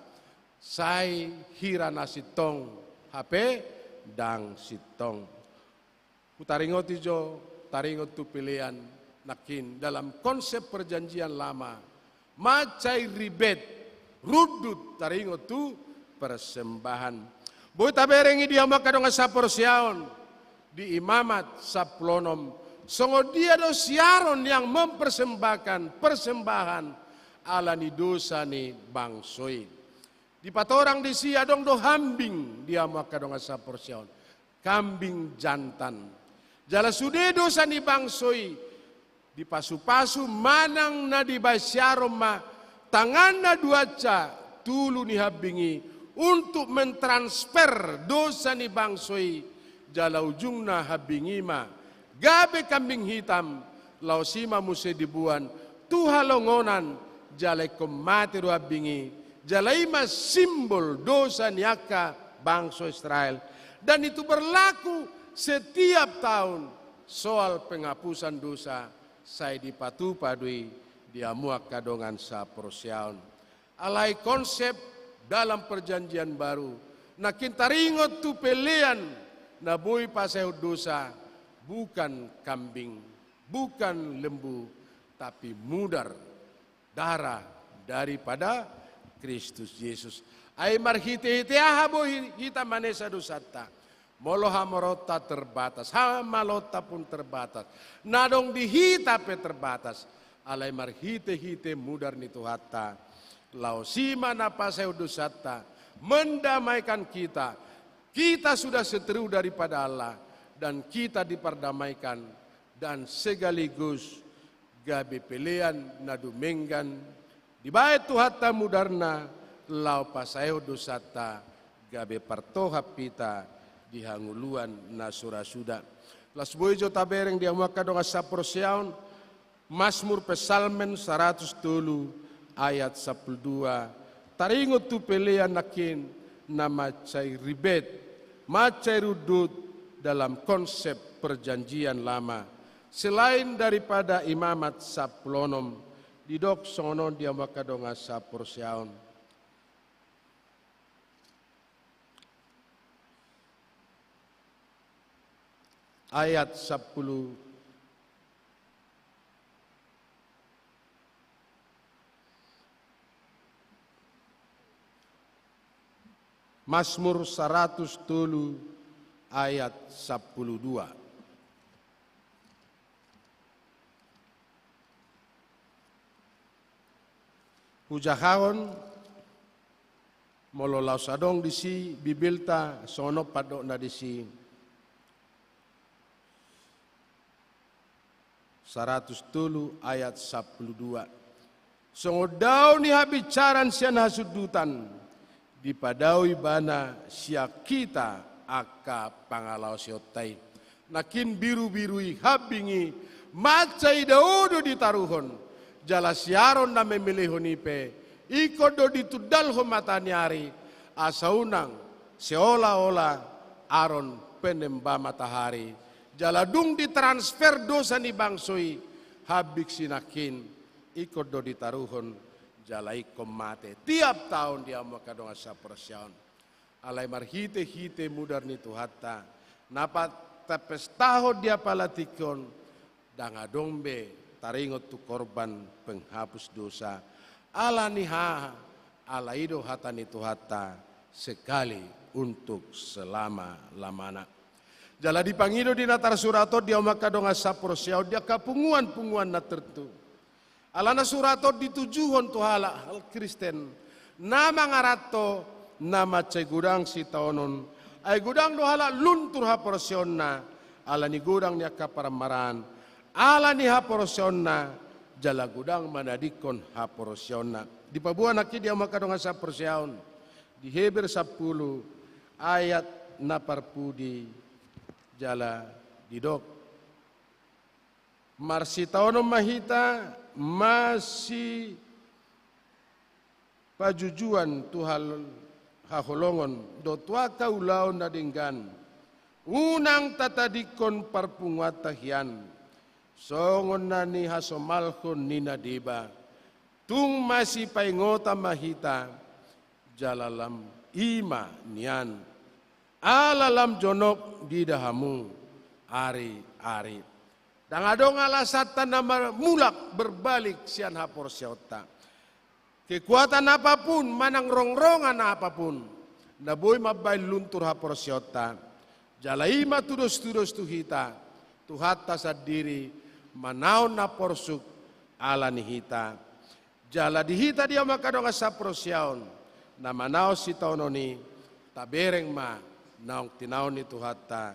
sai hira na sintong hape ndang sintong. Hutaringoti jo, taringot tu pelean nangkin dalam konsep Perjanjian Lama, mansai ribet, rundut taringot tu persembahan. Boi tabereng i di hamu angka dongan saporseaon, di Imamat sampulu onom, songon dia do si Aron yang mempersembahkan persembahan ala ni dosa ni bangso i. Dipatorang disi adong do hambing di hamu angka dongan saporseaon, kambing jantan. Jala sude dosa ni bangso i dipasupasu manang na dibaen si Aron ma tanganna duansa tulu ni hambing i untuk mentransfer dosa ni bangso i, jala ujungna hambing i ma gabe kambing hitam, laos i ma muse diboan tu halongonan, jala ingkon mate do hambing i, jala i ma simbol dosa ni angka bangso Israel. Dan itu berlaku setiap tahun, soal penghapusan dosa, sai dipatupa do i di hamu angka dongan saporseaon. Alai konsep dalam Perjanjian Baru, nangkin taringot tu pelean na boi pasaehon dosa, bukan kambing, bukan lembu, tapi mudar, darah daripada Kristus Yesus. Ai marhitehite aha boi hita manesa dosanta? Molo hamoroonta terbatas, hamaloonta pun terbatas, na adong di hita pe terbatas, alai marhitehite mudar ni Tuhanta, laos i ma na pasaehon dosanta, mendamaikan kita. Kita sudah seteru daripada Allah, dan kita diperdamaikan, dan sekaligus gabe pelean na dumenggan dibaen Tuhanta mudarna, laho pasaehon dosanta, gabe partohap hita di hangoluan na so ra suda. Laos boi jo tabereng di hamu angka dongan saporseaon, Masmur Psalmen saratus tolu ayat sampulu dua, taringot tu pelean nangkin na mansai ribet, mansai rundut dalam konsep Perjanjian Lama, selain daripada Imamat sampulu onom, didok songon on di hamu angka dongan saporseaon. Ayat sampulu, Masmur saratus tolu ayat sampulu dua. Hujahahon, molo laos adong disi Bibelta, songon on pandokna disi. Saratus tolu ayat sampulu dua. Songon dao ni habinsaran sian hasundutan, dipadao ibana sian hita angka pangalaosionta i. Nangkin birubiru i, hambing i, mansai dao do ditaruhon, jala si Aron na memelehon i pe, ingkon do ditundalhon mataniari, asa unang seolah-olah Aron penemba matahari, jala dung ditransfer dosa ni bangso i, hambing sinangkin ingkon do ditaruhon, jala ingkon mate tiap taon di hamu angka dongan saporseaon. Alai marhitehite mudar ni Tuhanta, na patapestahon di apala tingki on, ndang adong be taringot tu korban penghapus dosa. Ala ni aha? Ala i do hata ni Tuhanta, sekali untuk selama-lamana. Jala dipangido di na tarsurat on di hamu angka dongan saporseaon, di angka punguan-punguan na tertentu. Alana surat on ditujuhon tu halak, halak Kristen na mangaranto na mansai godang sitaonon. Ai godang do halak luntur haporseaonna, ala ni godang ni angka parmaraan, ala ni haporseaonna, jala godang manadingkon haporseaonna. Dipaboa nangkin di hamu angka dongan saporseaon, di Heber sampulu ayat na parpudi, jala didok: Marsitaonon ma hita masipajujuan tu hal-, haholongon dohot tu angka ulaon na denggan. Unang tatadingkon parpunguanta hian, songon na nihasomalhon ni na deba. Tung masipaingotan ma hita, jala lam i ma nian. Ala lam jonok diida hamu, ari-ari. Ndang adong alasanta na mulak berbalik sian haporseaonta. Kekuatan apapun manang rongrongan apapun na boi mambahen luntur haporseaonta, jala i ma tudos-tudos tu hita, Tuhanta sandiri manaon na porsuk ala ni hita. Jala di hita di hamu angka dongan saporseaon na manaon sitaonon i, tabereng ma naung tinaon ni Tuhanta,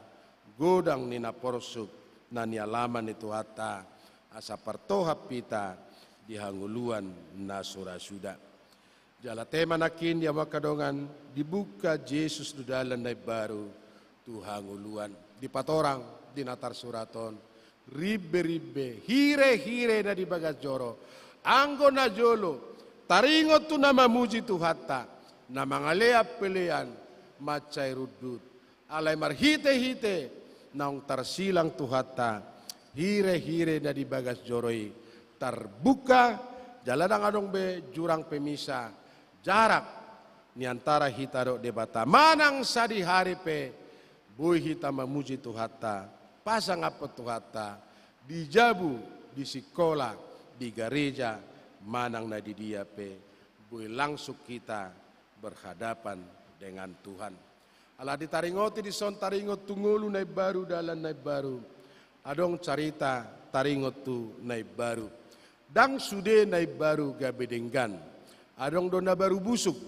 godang ni na porsuk na nialaman ni Tuhanta, asa partohap hita di hangoluan na so ra suda. Jala tema nangkin di hamu angka dongan, dibuka Jesus do dalan na imbaru tu hangoluan. Dipatorang di na tarsurat on, rimbe-rimbe, hire-hire na di bagas joro, anggo najolo taringot tu na mamuji Tuhanta, na mangalean pelean mansai rundut. Alai marhite-hite naung tarsilang Tuhanta, hire-hire na di bagas joro i tarbuka, jala ndang adong be jurang pemisah, jarak ni antara hita dohot Debata. Manang sadihari pe boi hita mamuji Tuhanta, pasangaphon Tuhanta, di jabu, di sikola, di gareja, manang na di dia pe, boi langsung hita berhadapan dengan Tuhan. Ala ditaringoti dison taringot tu ngolu na imbaru, dalan na imbaru, adong carita taringot tu na imbaru. Ndang sude na imbaru gabe denggan. Adong do na baru busuk,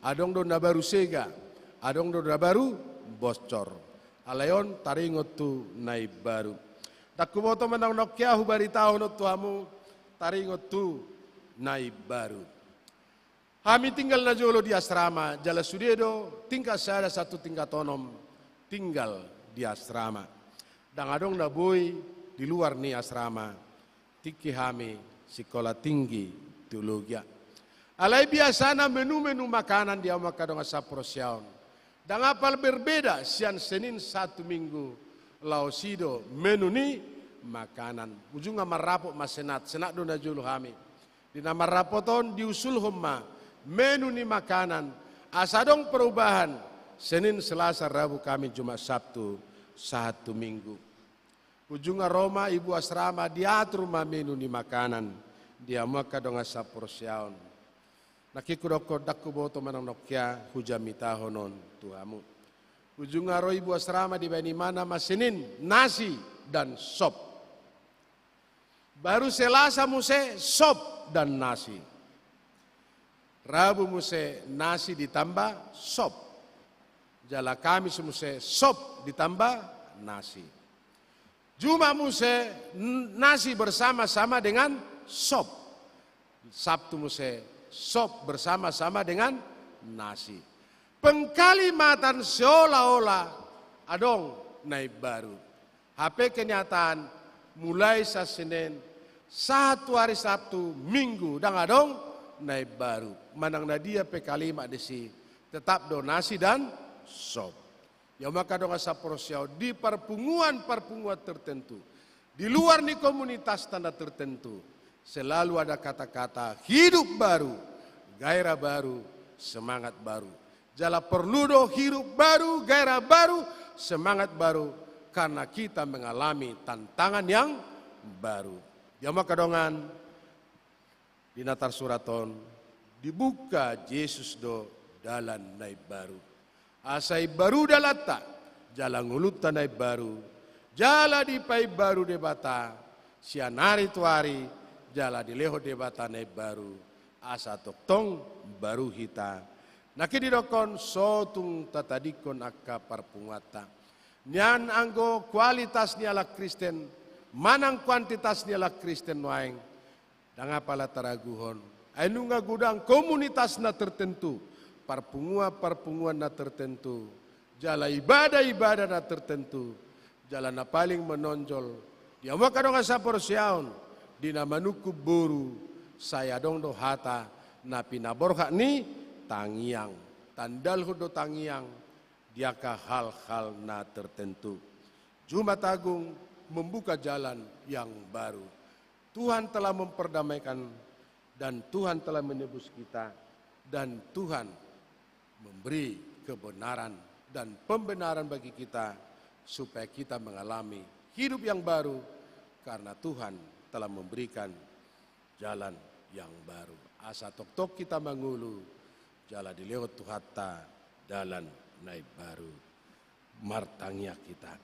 adong do na baru sega, adong do na baru bocor. Alai on taringot tu na imbaru. Ndang huboto manang nongke ahu baritahon on tu hamu taringot tu na imbaru. Hami tinggal najolo di asrama, jala sude do tingkat sada sahat tu tingkat onom tinggal di asrama. Ndang adong na boi di luar ni asrama. Tingki hami Sikola Tinggi Teologia. Alai biasana menu-menu makanan di hamu angka dongan saporseaon, ndang apala berbeda sian Senin sahat tu Minggu, laos i do menu ni makanan. Ujungna marrapot ma Senat, Senat do najolo hami. Di na marrapot on diusulhon ma menu ni makanan, asa adong perubahan Senin, Selasa, Rabu, Kamis, Jumat, Sabtu, sahat tu Minggu. Ujungna ro ma ibu asrama, diatur ma menu ni makanan di hamu angka dongan saporseaon. Nangkin hudokkon ndang huboto manang nongke hujamitahon on tu hamu. Ujungna ro ibu asrama, dibahen imana ma Senin nasi dan sop. Baru Selasa muse sop dan nasi. Rabu muse nasi ditambah sop. Jala Kamis muse sop ditambah nasi. Jumat muse n-, nasi bersama-sama dengan sop. Sabtu muse sop bersama-sama dengan nasi. Pengkalimatan seolah-olah adong na imbaru. Hape kenyataan, mulai sian Senin sahat tu hari Sabtu, Minggu, ndang adong na imbaru. Manang na dia pe kalimat disi, tetap do nasi dan sop. Di hamu angka dongan saporseaon, di perpunguan-perpunguan tertentu, di luar ni komunitas na tertentu, selalu ada kata-kata hidup baru, gairah baru, semangat baru. Jala porlu do hidup baru, gairah baru, semangat baru, karena kita mengalami tantangan yang baru. Di hamu angka dongan, di na tarsurat on, dibuka Jesus do dalan na imbaru. Asa imbaru dalanta, jala ngolunta na imbaru, jala dipaimbaru Debata, sian ari tu ari, jala dilehon Debata na imbaru, asa tongtong baru hita. Nangkin didokkon so tung tatadingkon angka parpunguanta. Nian anggo kualitas ni halak Kristen, manang kuantitas ni halak Kristen nuaeng, ndang apala taraguhon. Ai nunga godang komunitas na tertentu, parpunguan-parpunguan na tertentu, jala ibadah-ibadah na tertentu, jala na paling menonjol di hamu angka dongan saporseaon, di na manungkun boru, sai adong do hata na pinaborhat ni tangiang. Tandalhon do tangiang di angka hal-hal na tertentu. Jumat Agung membuka jalan yang baru. Tuhan telah memperdamaikan dan Tuhan telah menebus kita, dan Tuhan memberi kebenaran dan pembenaran bagi kita supaya kita mengalami hidup yang baru, karena Tuhan telah memberikan jalan yang baru. Asa tongtong hita mangolu jala dilehon Tuhanta dalan na imbaru. Martangiang hita.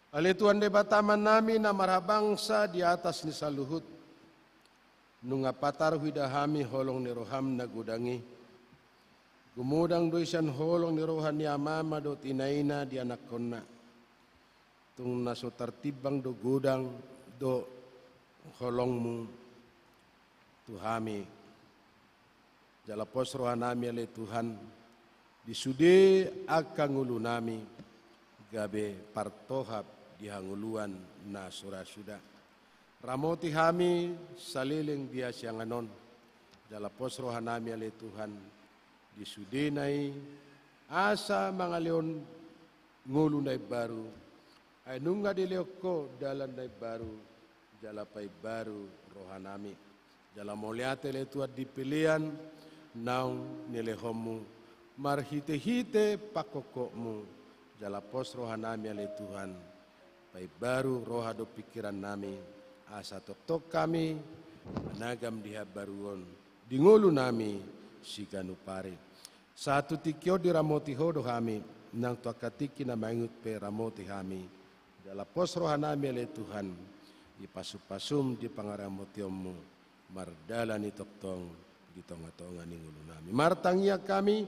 Ale Tuhan Debata Amanami na marhabangsa di atas ni saluhut, nunga patar huida hami holong ni roham na godang i. Gumodang do i sian holong ni roha ni amama dohot inaina di anakkonna. Tung na so tartimbang do godang dohot holongmu tu hami. Jala pos rohanami ale Tuhan, di sude angka ngolunami gabe partohap di hangoluan na so ra suda. Ramoti hami saleleng di hasiangan on. Jala pos rohanami ale Tuhan, di sudena i asa mangalehon ngolu na imbaru, ai nunga dilehon Ho dalan na imbaru, jala paimbaru rohanami. Jala mauliate ale Tuhan di pelean naung nilehonmu marhitehite pangkophopmu, jala pos rohanami ale Tuhan, paimbaru roha dohot pingkirannami, asa tongtong hami managam di habaruon di ngolunami siganup ari. Sahat tu tingki on diramoti Ho do hami, nang tu angka tingki na mangihut pe ramoti hami. Jala pos rohanami ale Tuhan, di pasupasum di pangaramotionmu, mardalan i tongtong di tongatonga ni ngolunami. Martangiang hami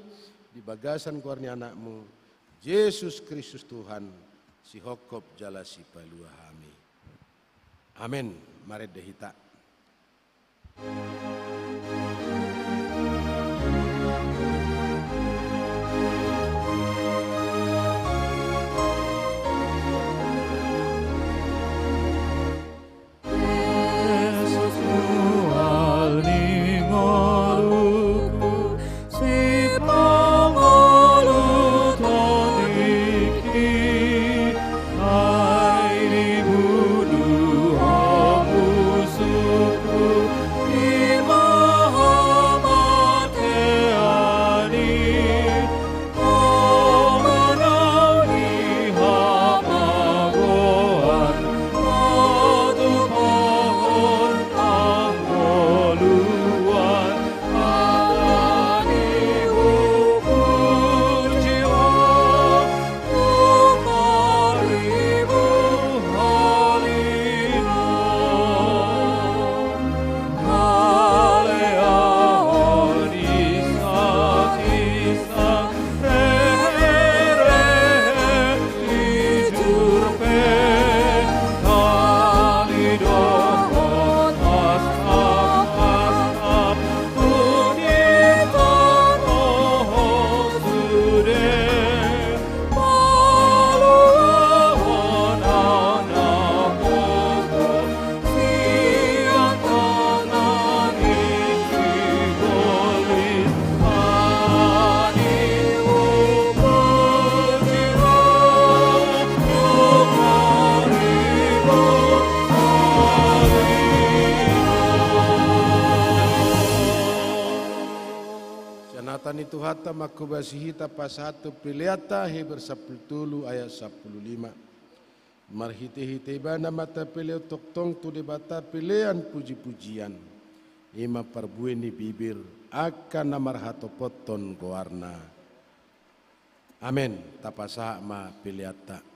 di bagasan goar ni Anakmu, Jesus Kristus Tuhan, sihophop jala sipalua hami. Amen. Marende hita. Sian hata ni Tuhanta mangkobasi hita pasahathon peleanta, Heber sampulu tolu ayat sampulu lima. Marhitehite ibana ma tapelehon tongtong tu Debata pelean pujipujian. I ma parbue ni bibir angka na marhatopothon goarna. Amen. Tapasahat ma peleanta.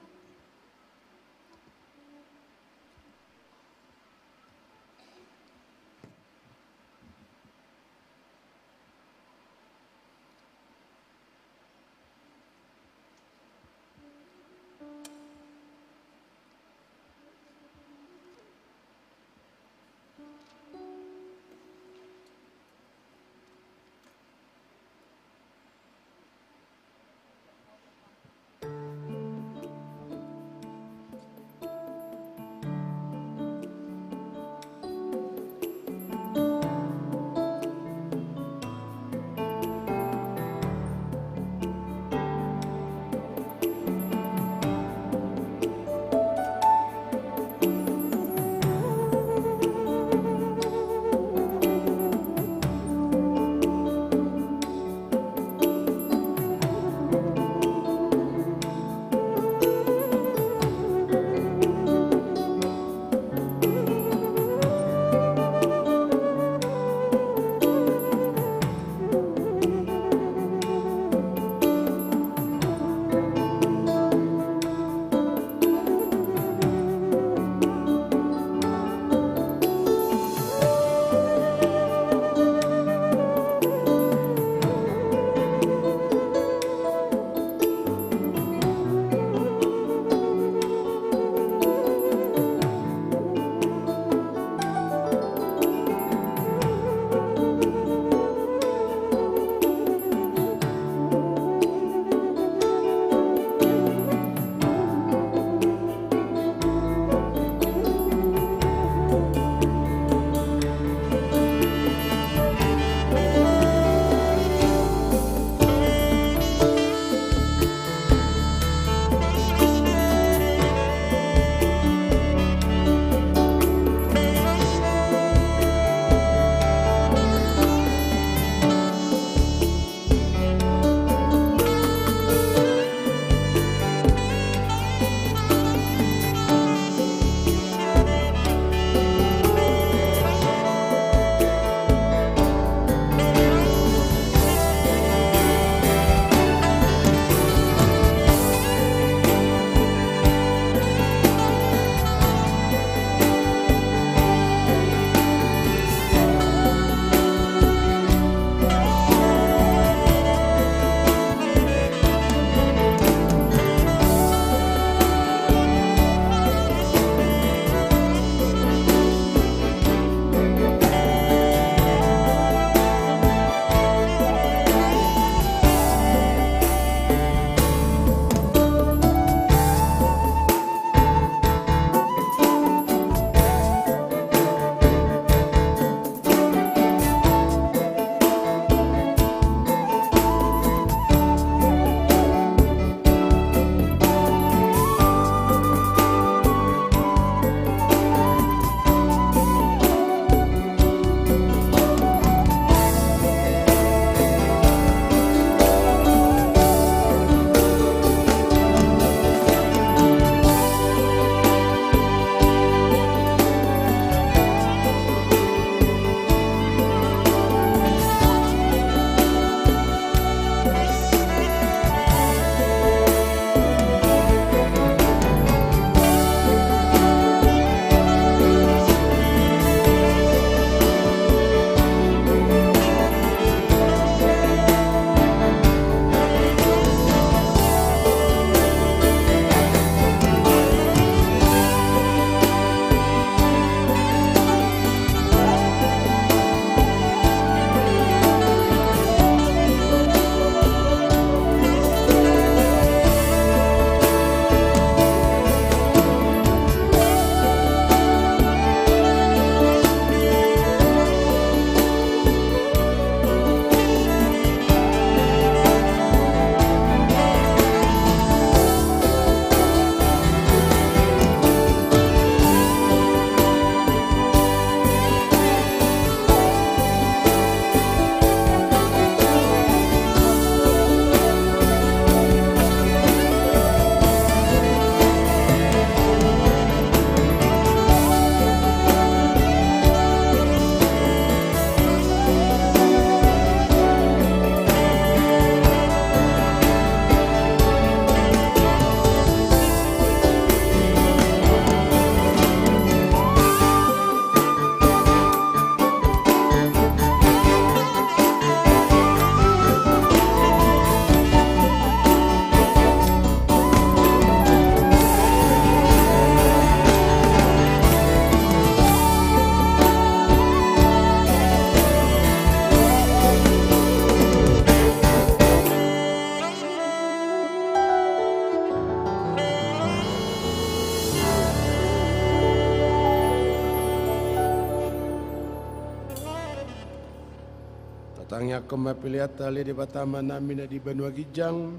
Tangiangkon ma pelean ta ale Debata Amanami na di banua ginjang.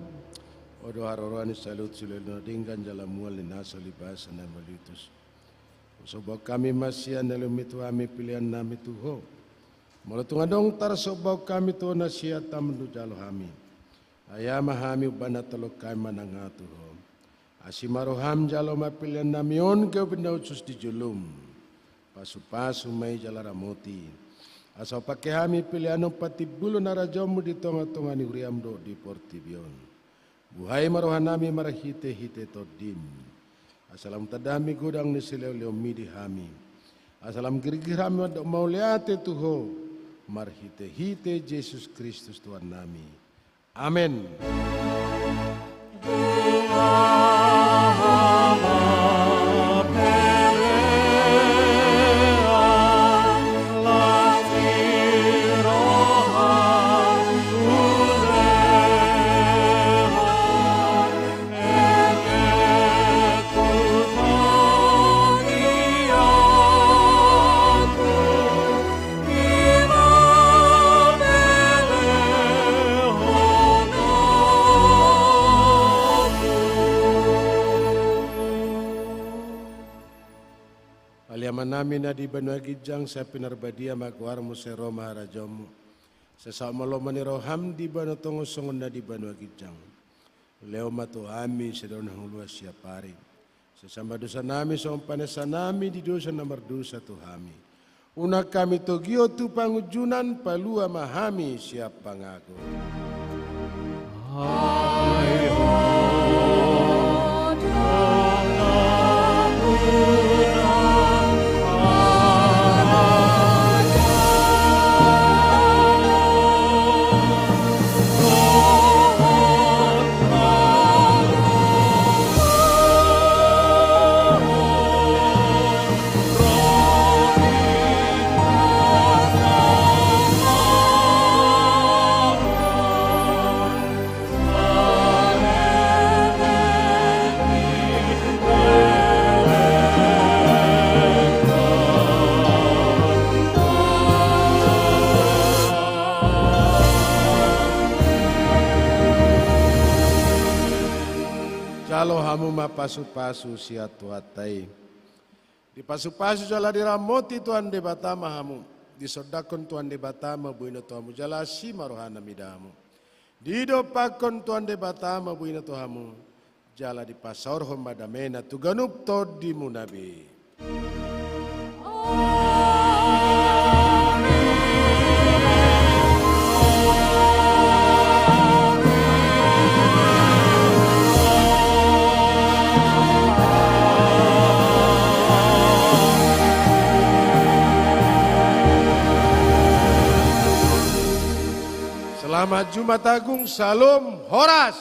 Ho do haroroan ni saluhut silehon na denggan jala mual ni na so libasa na maliutus. Sombaon hami ma sian na lehomi tu hami peleannami tu Ho. Molo tung adong tarsombaon hami tu Ho na sian tamu do jalo hami, ai aha ma hami umbahen na tolhas hami manang aha tu Ho. Asi ma roham jalo ma peleannami on gabe na hushus di jolom. Pasupasu ma i jala ramoti, asa hupangke hami pelean on patimbulhon harajaonmu di tongatonga ni huriam dohot di portibi on. Buhai ma rohanami marhitehite Tondim, asa lam tanda hami godang ni sileonleonmi di hami, asa lam girgir hami mandok mauliate tu Ho, marhitehite Jesus Kristus Tuhannami. Amen. Ale Amanami na di banua ginjang, sai pinarbadia ma goarmu, sai ro ma harajaonmu, sai saut ma lomo ni roham di banua tonga on songon na di banua ginjang. Lehon ma tu hami sadari on hangoluan siapari. Sesa ma dosanami songon panesanami di dosa na mardosa tu hami. Unang hami togihon tu pangunjunan, palua ma hami sian pangago. Jalo hamu ma pasupasu sian Tuhanta i. Dipasupasu jala diramoti Tuhan Debata ma hamu. Disondangkon Tuhan Debata ma bohina tu hamu jala asi ma rohana mida hamu. Didompakkon Tuhan Debata ma bohina tu hamu, jala dipasaorhon ma damena tu ganup tondimuna be. Selamat Jumat Agung, Syalom, horas.